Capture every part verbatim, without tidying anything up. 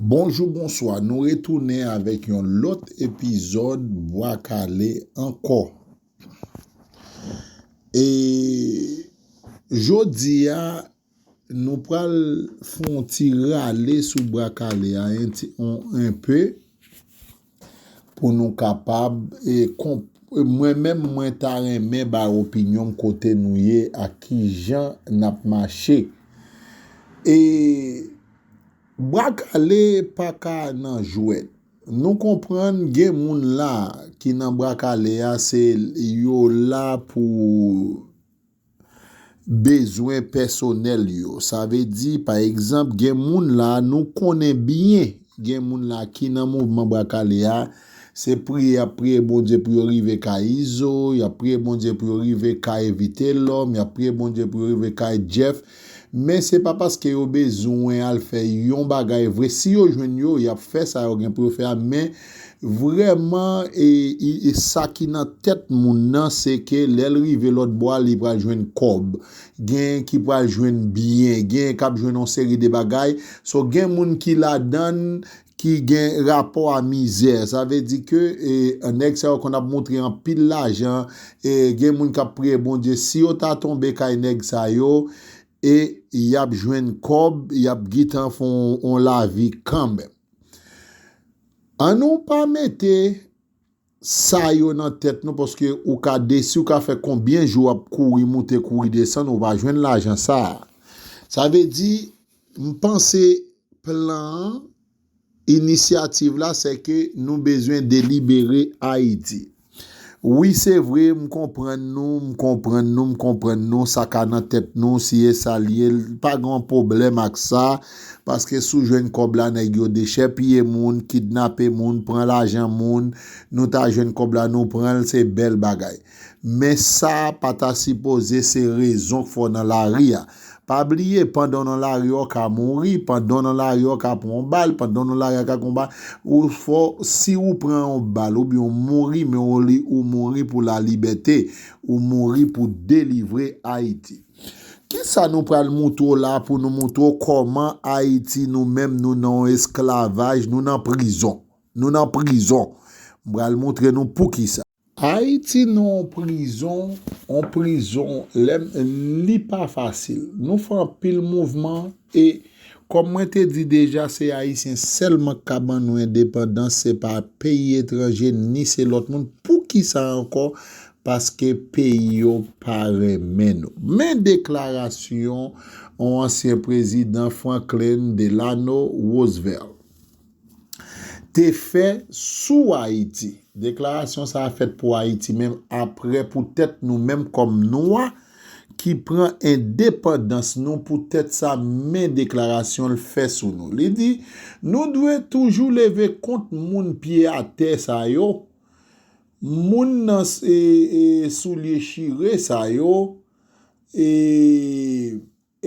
Bonjou, bonswa. Nou retounen avèk yon lòt epizòd Bwa Kale ankò. E jodi a, nou pral fè yon ti rale sou Bwa Kale a, en ti, on, en pe, pou nou kapab, e, konp-, mwen menm, mwen ta renmen bay opinyon m kote nou ye, ak ki jan n ap mache. E Bwa Kale pa ka nan jwèt. Nou konprann gen moun la ki nan Bwa Kale a, se yo la pou bezwen pèsonèl yo. Sa vle di, pa egzanp, gen moun la, nou konnen byen, gen moun la ki nan mouvman Bwa Kale a, se priye y ap priye Bondye pou yo rive kay Izo, y ap priye Bondye pou yo rive kay Vitelòm, y ap priye Bondye pou yo rive kay Jeff, men se pa paske yo bezwen al fè yon bagay vre. Si yo jwenn yo, y ap fè sa yo gen pou yo fè a, men vrèman, e, e, e sa ki nan tèt moun nan, se ke lè l rive lòt bò a, li pral jwenn kòb. Gen ki pral jwenn byen, gen k ap jwenn yon seri de bagay. So, gen moun ki ladan l ki gen rapò a mizè. Sa vle di ke, e, nèg sa yo konn ap montre anpil lajan, e, gen moun k ap priye Bondye, si yo ta tonbe kay nèg sa yo, e y ap jwenn kòb, y ap gentan fè yon, yon lavi kanmenm. Ann nou pa mete sa yo nan tèt nou, paske ou ka desi, ou ka fè konbyen jou w ap kouri moute, kouri desann, ou pa jwenn lajan sa a. Sa vle di, m panse plan an, inisyativ la, se ke nou bezwen delibere Ayiti. Wi, se vre, m konprann nou, m konprann nou, m konprann nou, sa ka nan tèt nou, si e sa l ye, pa gen pwoblèm ak sa, paske si w jwenn kòb la, nèg yo dechèpiye moun, kidnape moun, pran lajan moun, nou ta jwenn kòb la, nou pran l, se bèl bagay. Men sa pa ta sipoze se rezon k fè w nan lari a. Pa bliye, pandan w nan lari a, w ka mouri, pandan w nan lari a, w ka pran yon bal, pandan w nan lari a, w ka pran yon bal. Ou fò, si ou pran yon bal oubyen w mouri, men ou li, ou mouri pou lalibète, ou mouri pou delivre Ayiti. Kisa nou pral montre w la pou nou montre w kòman Ayiti, nou menm, nou nan yon esklavaj, nou nan prizon. Nou nan prizon. M pral montre nou poukisa. Ayiti nan yon prizon, yon prizon, lè m, li pa fasil. Nou fè anpil mouvman e, kòm mwen te di deja, se Ayisyen sèlman k ka ban nou endepandans, se pa peyi etranje, ni se lòt moun. Poukisa ankò? Paske peyi yo pa renmen nou. Men deklarasyon yon ansyen prezidan, Franklin Delano Roosevelt, te fè sou Ayiti. Deklarasyon sa a fèt pou Ayiti, menm apre poutèt nou menm kòm nwa ki pran endepandans nou, poutèt sa, men deklarasyon l fè sou nou. Li di, nou dwe toujou leve kont moun pye atè sa yo, moun nan s-, e, e, soulye chire sa yo, e,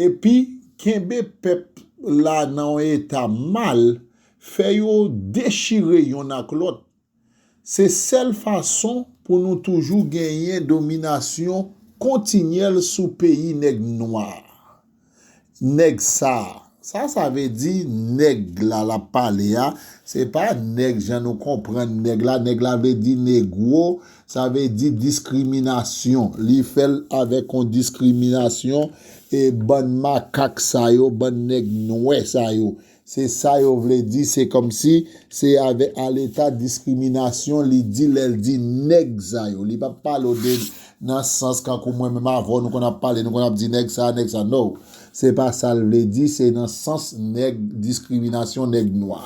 epi kenbe pèp la nan yon eta mal, fè yo dechire yonn ak lòt. Se sèl fason pou nou toujou genyen dominasyon kontinyèl sou peyi nèg nwa. Nèg sa a. Sa, sa vle di nèg la l ap pale a, se pa nèg jan nou konprann nèg la. Nèg la vle di negro, sa vle di diskriminasyon. Li fè l avèk yon diskriminasyon, e bann makak sa yo, bann nèg nwè sa yo. Se sa yo vle di, se kòmsi se avè, a leta diskriminasyon li di lè l di nèg sa yo. Li p ap pale w de nan sans kankou mwen menm avè w, nou konn ap pale, nou konn ap di nèg sa, nèg sa. No. Se pa sa l vle di, se nan sans nèg, diskriminasyon nèg nwa.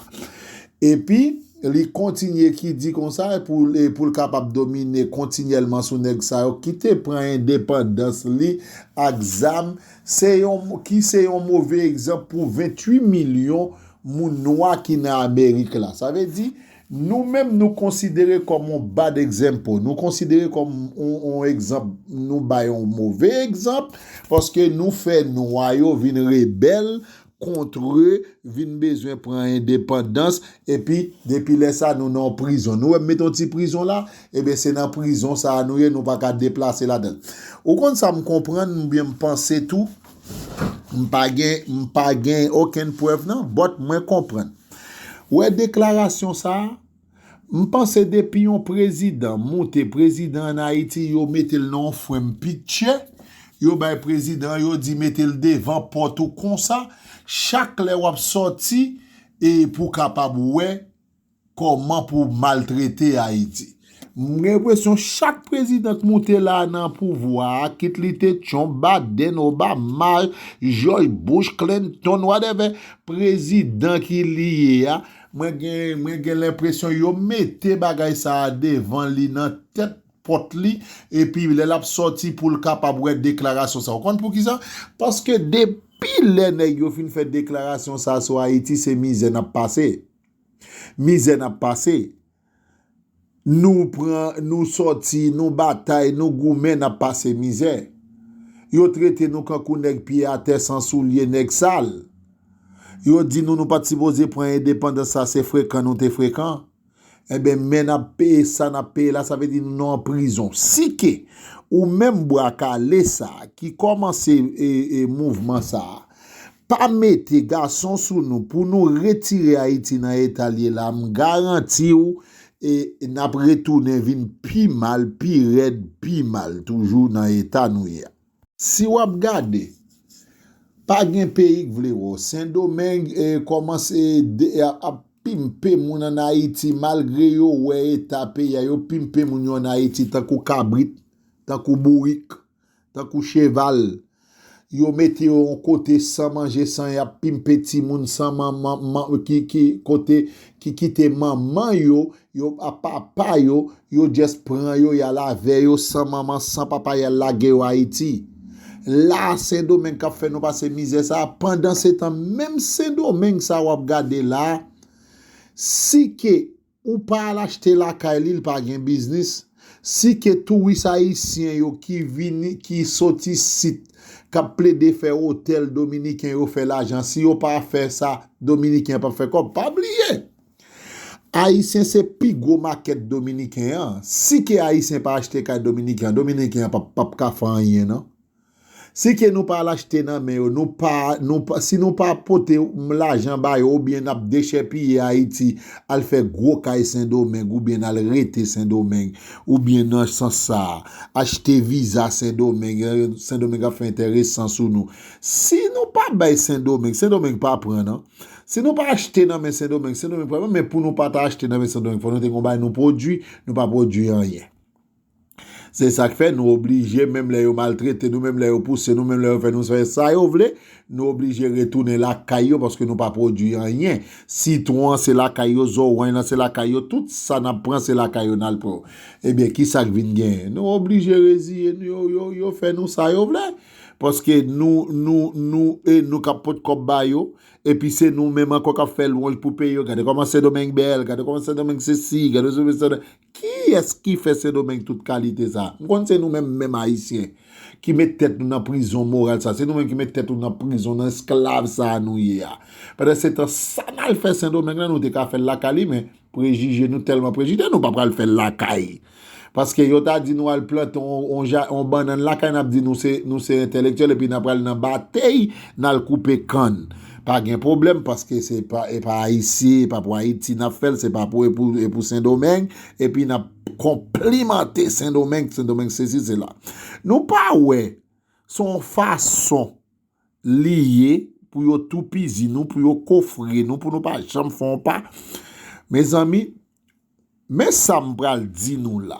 Epi, li kontinye ki di konsa, pou, e pou l kapab domine kontinyèlman sou nèg sa yo, ki te pran endepandans li ak zam, se yon, ki se yon move egzanp pou venntuit milyon moun nwa ki nan Amerik la. Sa vle di, nou menm, nou konsidere kòm yon bad example. Nou konsidere kòm yon, yon egzanp, nou bay yon move egzanp, paske nou fè nwa yo vin rebèl, kontre, vin bezwen pran endepandans, epi depi lè sa, nou nan yon prizon. Nou wè m mete yon ti prizon la, ebyen, se nan prizon sa a nou ye, nou pa ka deplase ladan l. Ou konn sa m konprann, oubyen m panse tou, m pa gen, m pa gen okenn prèv nan, but mwen konprann. Wè deklarasyon sa a, m panse depi yon prezidan moute, prezidan ann Ayiti, yo mete l nan yon frame picture, yo bay prezidan, yo di mete l devan pòt ou konsa, chak lè w ap sòti, e pou w kapab wè kòman pou w maltrete Ayiti. M gen enpresyon chak prezidan k moute la nan pouvwa a, kit li te Trump, Biden, Obama, George Bush, Clinton, whatever, prezidan ki li ye a, mwen gen, mwen gen lenpresyon yo mete bagay sa a devan li nan tèt pòt li, epi lè l ap sòti pou l kapab wè deklarasyon sa a. Ou konn poukisa? Paske depi lè nèg yo fin fè deklarasyon sa a sou Ayiti, se mizè n ap pase. Mizè n ap pase. Nou pran, nou sòti, nou batay, nou goumen, n ap pase mizè. Yo trete nou kankou nèg pye atè, san soulye, nèg sal. Yo di nou, nou pa t sipoze pran endepandans sa, se frekan nou te frekan. Enben, men n ap peye sa n ap peye la, sa vle di nou nan prizon. Si ke ou menm bwa kale sa ki kòmanse e, e mouvman sa a, pa mete gason sou nou pou nou retire Ayiti nan eta l ye la, m garanti w, e n ap retounen vin pi mal, pi rèd, pi mal toujou nan eta nou ye a. Si w ap gade, pa gen peyi k vle wè w. Sendomeng e, kòmanse de, ap pimpe moun ann Ayiti, malgre yo wè eta peyi a, yo pimpe moun yo ann Ayiti tankou kabrit, tankou bourik, tankou cheval. Yo mete yo yon kote san manje, san y ap pimpe timoun, san manman, man, ki, ki, kote ki kite manman yo, yo a papa yo, yo just pran yo, y al avè yo, san manman, san papa, y al lage yo Ayiti. La, Sendomeng k ap fè nou pase mizè sa a, pandan se tan, menm Sendomeng sa w ap gade la, si ke ou pa al achte lakay li, l pa gen biznis. Si ke touris ayisyen yo ki vini, ki soti sit, k ap plede fè otèl dominiken yo fè lajan, si yo pa fè sa, dominiken an p ap fè kòb. Pa bliye, ayisyen se pi gwo makèt dominiken an. Si ke ayisyen pa achte kay dominiken an, dominiken an p ap, p ap ka fè anyen, non. Si ke nou pa al achte nan men yo, nou pa, nou pa, si nou pa pote lajan ba yo, oubyen n ap dechèpiye Ayiti, al fè gwo kay Sendomeng, oubyen n al rete Sendomeng, oubyen nan sans sa a, achte viza Sendomeng, eh, Sendomeng ap fè enteresan sou nou. Si nou pa bay Sendomeng, Sendomeng pa pran, non. Si nou pa achte nan men Sendomeng, Sendomeng pa pran, men pou nou pa ta achte nan men Sendomeng, fò nou te gon bagay nou pwodui, nou pa pwodui anyen. Se sa k fè nou oblije, menm lè yo maltrete nou, menm lè yo pouse nou, menm lè yo fè nou fè sa yo vle, nou oblije retounen lakay yo paske nou pa pwodui anyen. Sitwon an se lakay yo, zoranj lan se lakay yo, tout sa n ap pran se lakay yo n al pran. Ebyen, ki sa k vin genyen? Nou oblije reziye nou, yo, yo, yo fè nou sa yo vle. Paske nou, nou, nou, e nou k ap pot kòb ba yo, epi se nou menm ankò k ap fè lwanj pou peyi yo. Gade kòman Sendomeng bèl, gade kòman Sendomeng sesi, gade Sendomeng. Kiyès ki fè Sendomeng tout kalite sa? M konn se nou menm, menm Ayisyen, ki met tèt nou nan prizon moral sa. Se nou menm ki met tèt nou nan prizon, nan esklav sa a nou ye a. Pandan se tan, sa n al fè Sendomeng lan, nou te ka fè l lakay li, men prejije nou tèlman prejije, nou pa pral fè l lakay. Paske yo ta di nou al plante on, on, ja- on bannann lakay, n ap di nou se, nou se entèlektyèl, epi n ap pral nan batèy, n al koupe kann. Pa gen pwoblèm, paske se pa, e pa Ayisyen, e pa pou Ayiti n ap fè l, se pa pou, e pou, e pou Sendomeng, epi n ap konplimante Sendomeng, Sendomeng sesi, sela. Nou pa wè, se yon fason li ye pou yo toupizi nou, pou yo kofre nou, pou nou pa janm fè yon pa. Mezanmi, men sa m pral di nou la.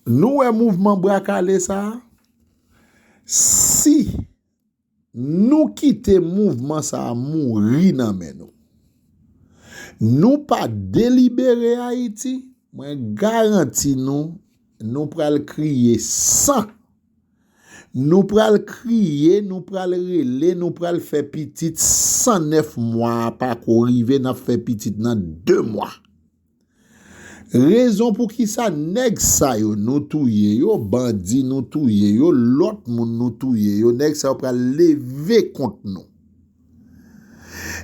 Nou wè mouvman bwa kale sa a? Si nou kite mouvman sa a mouri nan men nou, nou pa delibere Ayiti, mwen garanti nou, nou pral kriye san. Nou pral kriye, nou pral rele, nou pral fè pitit san nèf mwa a pako rive, n ap fè pitit nan de mwa. Rezon pou kisa nèg sa yo nou touye yo, bandi nou touye yo, lòt moun nou touye yo, nèg sa yo pral leve kont nou.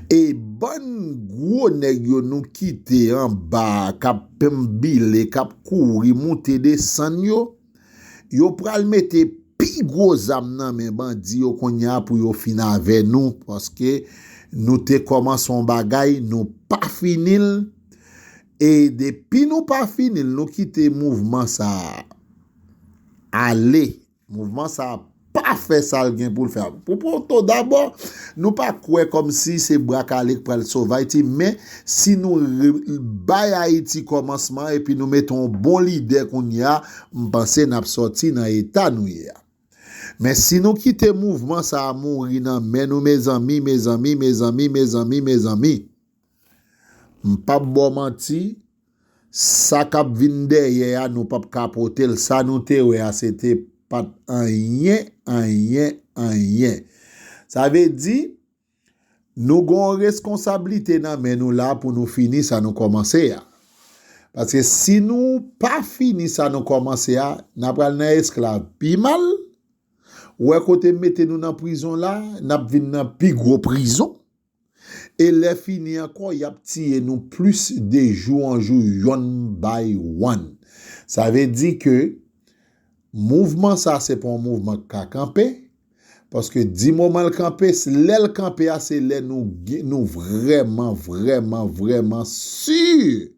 E bann gwo nèg yo nou kite anba a, k ap penbile, k ap kouri, moute, desann yo, yo pral mete pi gwo zam nan men bandi yo kounye a pou yo fin avè nou, paske Nou te kòmanse yon bagay, nou pa fini l. E depi nou pa fini l, nou kite mouvman sa a ale. Mouvman sa a pa fè sa l gen pou l fè. Pou pwoto dabò, nou pa kwè kòmsi se Bwa Kale k pral sove Ayiti, men si nou re- bay Ayiti kòmansman epi nou mete yon bon lidè kounye a, m panse n ap sòti nan eta nou ye a. Men si nou kite mouvman sa a mouri nan men nou, mezanmi, mezanmi, mezanmi, mezanmi, mezanmi, m p ap ba w manti, sa k ap vin dèyè a, nou p ap ka pote l. Sa nou te wè a, se te pa t anyen, anyen, anyen. Sa vle di, nou gen yon reskonsablite nan men nou la pou nou fini sa nou kòmanse a. Paske si nou pa fini sa nou kòmanse a, n a pral nan esklav pi mal. Ou wè kote m mete nou nan prizon la, n ap vin nan pi gwo prizon. E lè fini ankò, y ap tiye nou plis de jou an jou, yonn bay one. Sa vle di ke mouvman sa se pa yon mouvman k ka kanpe, paske di moman l kanpe, lè l kanpe a, se lè nou, nou vrèman, vrèman, vrèman si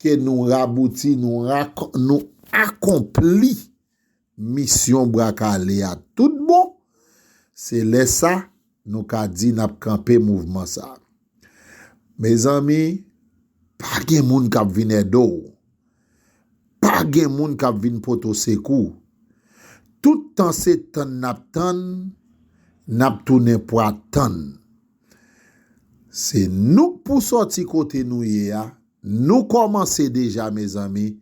ke nou rabouti, nou, nou akonpli misyon Bwa Kale a tout bon, se lè sa nou ka di n ap kanpe mouvman sa. Mezanmi, pa gen moun k ap vin ede w. Pa gen moun k ap vin pote w sekou. Tout tan se tann n ap tann, n ap tounen pwa tann. Se nou k pou sòti kote nou ye a. Nou kòmanse deja, mezanmi.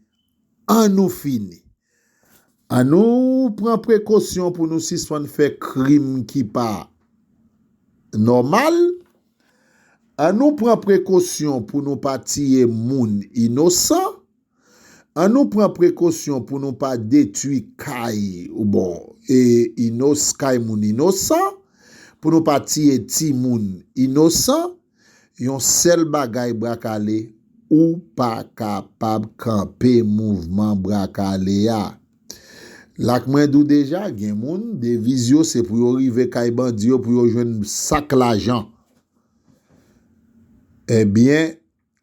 An nou fini. An nou pran prekosyon pou nou sispann fè krim ki pa nòmal. An nou pran prekosyon pou nou pa tiye moun inosan. An nou pran prekosyon pou nou pa detwi kay, bon, e inos-, kay moun inosan, pou nou pa tiye timoun inosan. Yon sèl bagay, Bwa Kale, ou pa kapab kanpe mouvman Bwa Kale a. Lak mwen di w deja, gen moun, deviz yo, se pou yo rive kay bandi yo, pou yo jwenn sak lajan. Ebyen,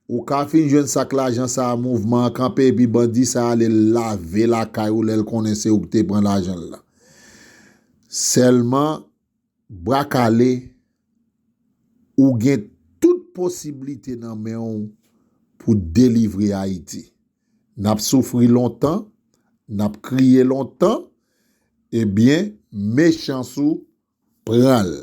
ou ka fin jwenn sak lajan sa a, mouvman an kanpe, epi bandi sa a ale lave lakay ou lè l konnen se ou ki te pran lajan l la. Sèlman, Bwa Kale, ou gen tout posiblite nan men w pou delivre Ayiti. N ap soufri lontan, n ap kriye lontan, ebyen, men chans ou, pran l.